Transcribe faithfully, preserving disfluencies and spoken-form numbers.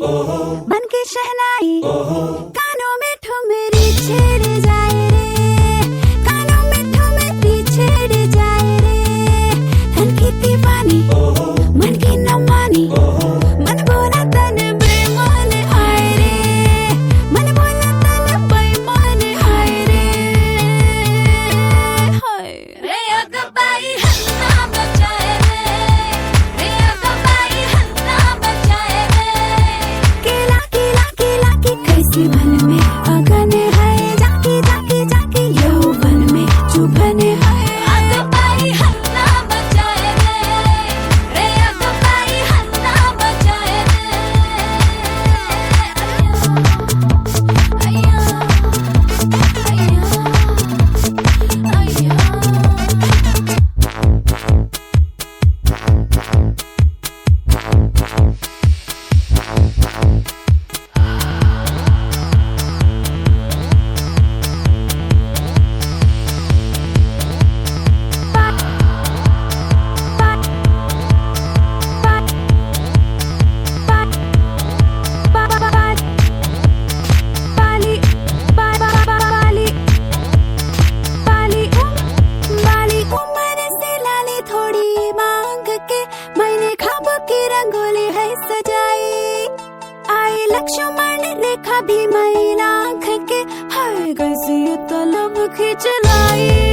बन के शहनाई, कानों में ठुमरी छेड़ जाए रे, कानों में ठुमरी छेड़ जाए रे। तन की दीवानी, मन की न मानी, मन बोला तन बेईमान आए रे, मन बोला तन बेईमान आए रे। हाय। रे अगबाई हल्ला मचाए रे, रे अगबाई हल्ला मचाए रे। केला, केला, केला की कैसी बन में अगन है, जाके, जाके, जाके यौवन में चुभन है। अगबाई हल्ला मचाए रे, रे अगबाई हल्ला मचाए रे। बाली उम्र से लाली थोड़ी मांग के मैंने ख्वाबों की रंगोली है सजाई। आई लक्ष्मण रेखा भी मैंने आंख के हर गजिए तलब खींच लाई।